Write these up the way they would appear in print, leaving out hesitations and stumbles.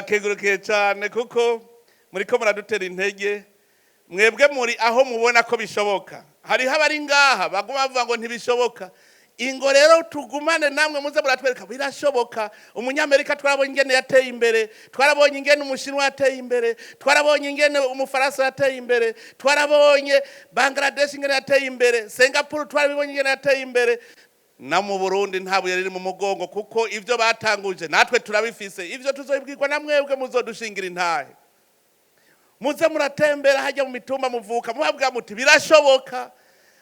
Ndabakengurukiye cyane kuko muriko muradutera intege. Mwebwe muri aho mubona ko bishoboka. Hariho abari ngaha baguma bavuga ngo ntibishoboka. Ingo rero tugumane namwe, muze muratwereka birashoboka. Umunyamerika twarabonye ingene yateye imbere, twarabonye ingene Umushinwa yateye imbere, twarabonye ingene Umufaransa yateye imbere, twarabonye Bangladesh ingene yateye imbere, Singapore twarabibonye ingene yateye imbere. Na mu Burundi nta buye riri mu mugongo, kuko ibyo batanguje natwe turabifise. Ibyo tuzobibwirwa na mwebwe muzodushingira intahe. Muze muratembera hajya mu mitumba muvuka, mubabwira muti birashoboka.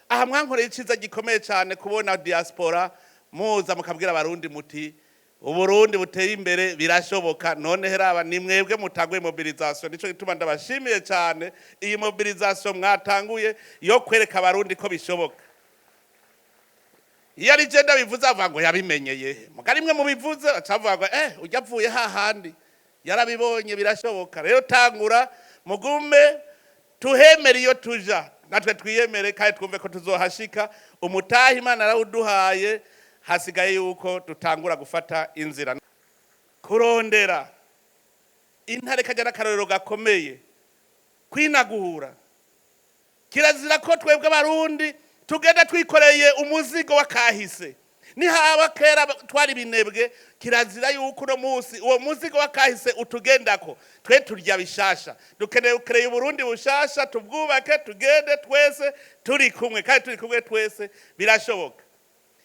Aha mwankoreye iciza gikomeye cyane kubona diaspora muza mukabwira Abarundi muti Uburundi buteye imbere birashoboka. None heraba ni mwebwe mutanguye mobilisation. Nico gituma ndabashimiye cyane iyi mobilisation mwatanguye yo kwereka Abarundi ko bishoboka. Iyo ari je ndabivuze, avuga ngo yabimenyeye. Mugari mwe mubivuze, acavuga ngo ujya avuye hahandi yarabibonye, birashoboka. Rero tangura mugume tuhemere iyo tuja, natwe twiyemere kandi twumve ko tuzohashika. Umutahe Imana arawuduhaye, hasigaye yuko dutangura gufata inzira kurondera intare. Kajya n'akarorero gakomeye kwinagura. Kirazira ko twebwe Abarundi tugenda twikoreye umuzigo w'akahise. Nihaba kera twari ibinebwe, kirazira yuko uno munsi uwo muzigo w'akahise utugendako. Twe turya bishasha. Dukeneye kureba Uburundi bushasha, tubwubake, tugende twese turi kumwe. Kandi turi kumwe twese birashoboka.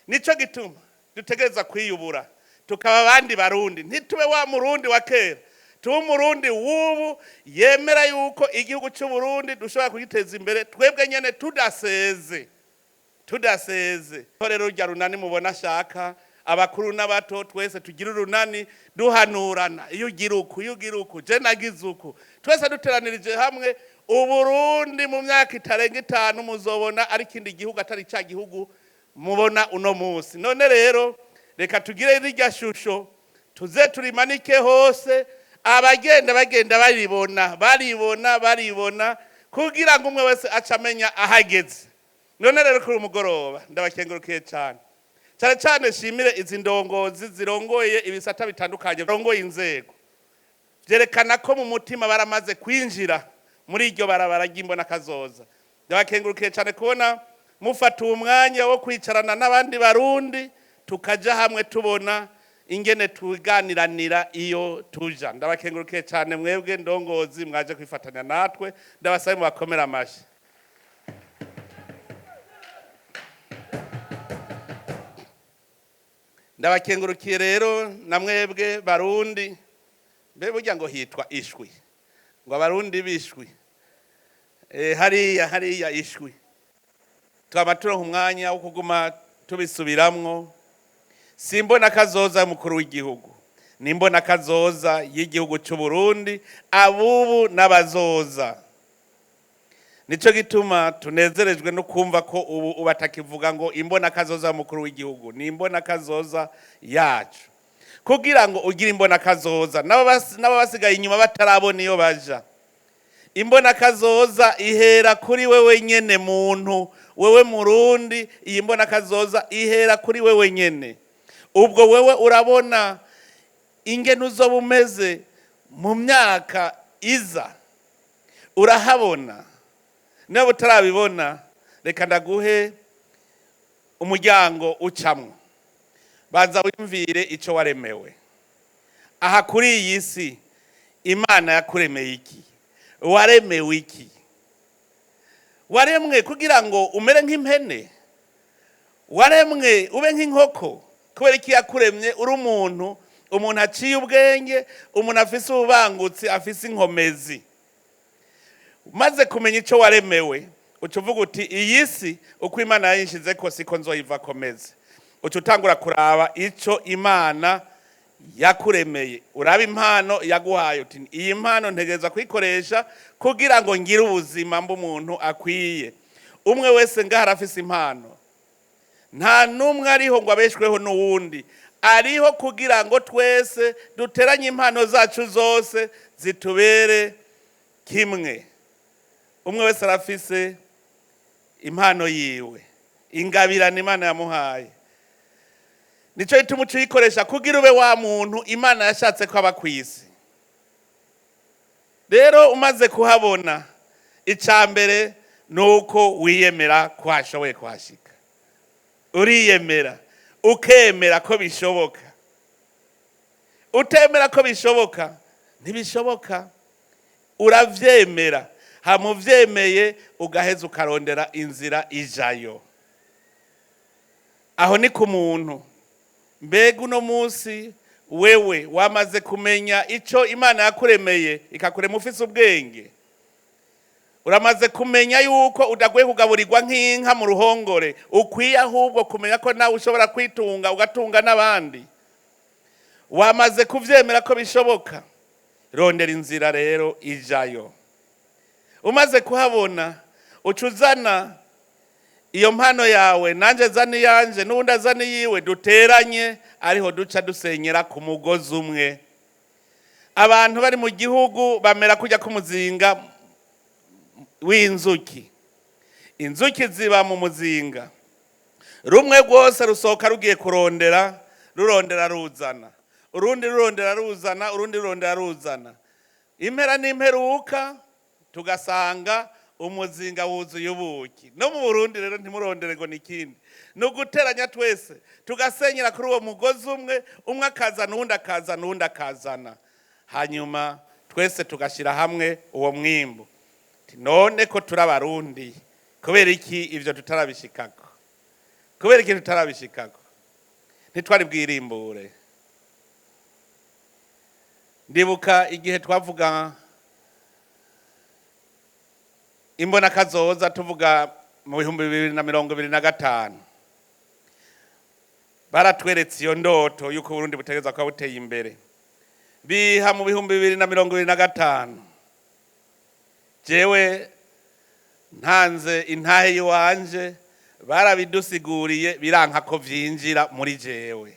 Nico gituma dutegereza kwiyubura, tukaba abandi Barundi. Ntitube wa Murundi wa kera, tube Umurundi w'ubu yemera yuko igihugu cy'u Burundi dushobora kugiteza imbere twebwe nyene, tudaseze, tudaseze. Rero rurya runani mubona ashaka, abakuru n'abato twese tugira urunani, duhanurana: iyo ugira uku, iyo ugira uku, je nagize uku, twese duteranirije hamwe, Uburundi mu myaka itarenga 5 muzobona ari ikindi gihugu, atari cya gihugu mubona uno munsi. None rero reka tugire rirya shusho, tuze turimanike hose, abagenda bagenda baribona, baribona, baribona, kugira ngo umwe wese ace amenya ahageze. None rero kuri umugoroba ndabakengurukiye cyane cyane cyane. Shimire izi ndongozi zirongoye ibisata bitandukanye, zirongoye inzego. Byerekana ko mu mutima baramaze kwinjira muri iryo barabara ry'imbona kazoza. Ndabakengurukiye cyane kubona mufata uwo mwanya wo kwicarana n'abandi Barundi, tukaja hamwe, tubona ingene tuganiranira iyo tuja. Ndabakengurukiye cyane mwebwe ndongozi mwaje kwifatanya natwe. Ndabasabe mubakomere amashyi. Ndabakengurukiye rero na mwebwe Barundi. Mbe burya ngo hitwa Ishwi, ngo Abarundi bishwi hariya hariya Ishwi, twaba turonka umwanya wo kuguma tubisubiramwo. Simbona kazoza mukuru w'igihugu, nimbona kazoza y'igihugu cy'u Burundi, abubu n'abazoza. Nico gituma tunezerejwe no kumva ko ubu batakivuga ngo imbona kazoza mukuru w'igihugu, ni imbona kazoza yacu. Kugira ngo ugire imbona kazoza, n'abasigaye inyuma batarabona iyo baja, imbona kazoza ihera kuri wewe nyene muntu, wewe Murundi. Iyi mbona kazoza ihera kuri wewe nyene. Ubwo wewe urabona ingene uzoba umeze mu myaka iza? Urahabona? Niba utarabibona, reka ndaguhe umuryango ucamwo. Banza wiyumvire icyo waremewe aha kuri iyi si. Imana yakuremeye iki? Waremewe iki? Waremwe kugira ngo umere nk'impene? Waremwe ube nk'inkoko? Kubera iki yakuremye uri umuntu, umuntu aciye ubwenge, umuntu afise ububangutsi, afise inkomezi? Maze kumenya icyo waremewe, uca uvuga uti iyi si uko Imana yayinshize ko siko nzoyiva komeze. Uca utangura kuraba icyo Imana yakuremeye, uraba impano yaguhaye, uti iyi mpano ntegereza kuyikoresha kugira ngo ngire ubuzima mb'umuntu akwiye. Umwe wese ngaho arafise impano. Nta n'umwe ariho ngo abeshweho n'uwundi. Ariho kugira ngo twese duteranye impano zacu zose zitubere kimwe. Umwe wese arafise impano yiwe, ingabirano Imana yamuhaye. Nicyo gituma uca uyikoresha kugira ube wa muntu Imana yashatse ko aba ku isi. Rero umaze kuhabona, icya mbere ni uko wiyemera ko washoboye kuhashika. Uriyemera, ukemera ko bishoboka. Utemera ko bishoboka, ntibishoboka. Uravyemera, hama uvyemeye ugaheza ukarondera inzira ijayo. Aho ni ku muntu. Mbega uno munsi wewe wamaze kumenya ico Imana yakuremeye, ikakurema ufise ubwenge? Uramaze kumenya yuko udakwiye kugaburirwa nk'inka mu ruhongore, ukwiye ahubwo kumenya ko nawe ushobora kwitunga, ugatunga n'abandi? Wamaze kuvyemera ko bishoboka? Rondera inzira rero ijayo. Umaze kuhabona, uca uzana iyo mpano yawe, nanjye zana iyanje, n'uwundi azana iyiwe, duteranye, ariho duca dusenyera ku mugozi umwe. Abantu bari mu gihugu bamera kujya k'umuzinga w'inzuki. Inzuki ziba mu muzinga rumwe rwose, rusohoka rugiye kurondera, rurondera ruzana, urundi rurondera ruzana, urundi rurondera ruzana. Impera n'imperuka tugasanga umuzinga wuzuye ubuki. No mu Burundi rero, ntimurondere ngo nikindi, ni uguteranya twese tugasenyera kuri uwo mugozi umwe. Umwe akazana, uwundi akazana, uwundi akazana, hanyuma twese tugashyira hamwe uwo mwimbu. None ko turi Abarundi, kubera iki ibyo tutarabishikako? Kubera iki tutarabishikako? Ntitwari bwirimbure. Ndibuka igihe twavuga imbonakazoza, tuvuga mu 2025, baratweretse iyo ndoto y'uko Burundi butegerezwa kuba buteye imbere. Biha mu 2025, jewe ntanze intahe y'iwanje, barabidusiguriye, biranka ko vyinjira muri jewe.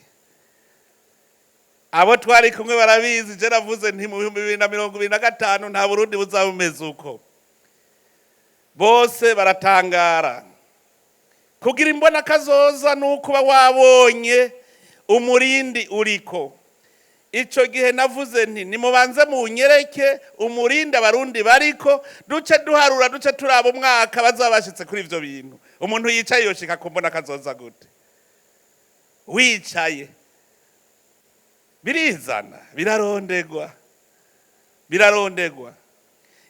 Abo twari kumwe barabizi. Je navuze nti mu 2025 nta Burundi buzaba bumeze uko. Bose baratangara. Kugira imbona kazoza ni ukuba wabonye umurindi uriko. Ico gihe navuze nti nimubanze munyereke umurindi Abarundi bariko, duce duharura, duce turaba umwaka bazaba bashitse kuri ivyo bintu. Umuntu yicaye yoshika ku mbona kazoza gute? Wicaye birizana, birarondegwa, birarondegwa.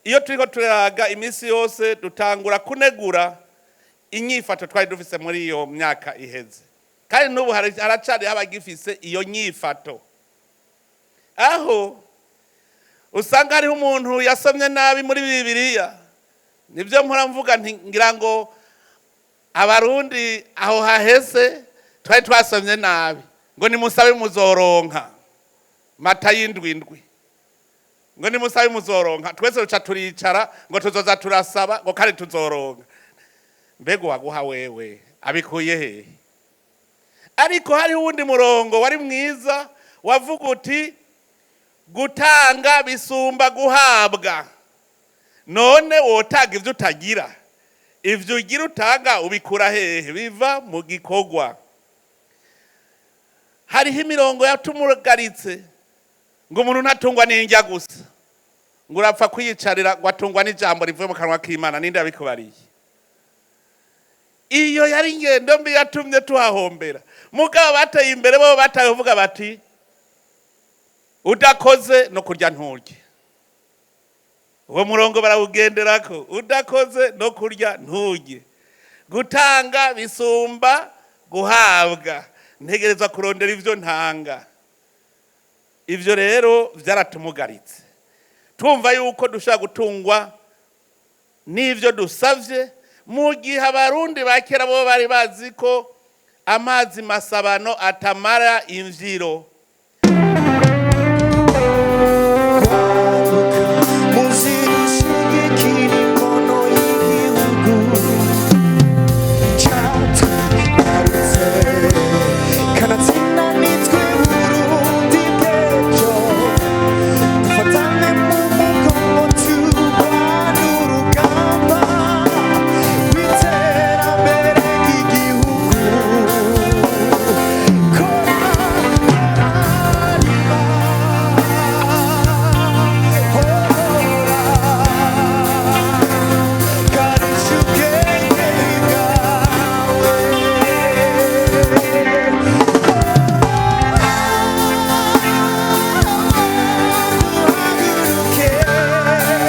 Iyo turiko turaga iminsi yose, dutangura kunegura inyifato twari dufise muri iyo myaka iheze, kandi n'ubu haracariho abagifise iyo nyifato, aho usanga hariho umuntu yasomye nabi muri Bibiliya. Nibyo mpora mvuga nti ngira ngo Abarundi aho haheze twari twasomye nabi, ngo nimusabe muzoronka, Matayo 7:7, ngo nimusabe muzoronka. Twese duca turicara ngo tuzoza turasaba, ngo kandi tuzoronka. Mbega uwaguha wewe abikuye hehe? Ariko hariho uwundi murongo wari mwiza, wavuga uti gutanga bisumba guhabwa. None wotanga ibyo utagira? Ibyo ugira utanga ubikura hehe? Biva mu gikorwa. Hariho imirongo yatumugaritse, ngo umuntu ntatungwa n'indya gusa, ngo urapfa kwiyicarira, ngo atungwa n'ijambo rivuye mu kanwa k'Imana. Ninde yabikubariye? Iyo yari ingendo mbi yatumye tuhahombera. Mugabo bateye imbere bo bataye kuvuga bati udakoze no kurya nturye. Uwo murongo barawugenderako: udakoze no kurya nturye. Gutanga bisumba guhabwa, ntegerezwa kurondera ivyo ntanga. Ivyo rero vyaratumugaritse, twumva yuko dushobora gutungwa n'ivyo dusavye, mu gihe Abarundi ba kera bo bari bazi ko amazi masabano atamara imvyiro.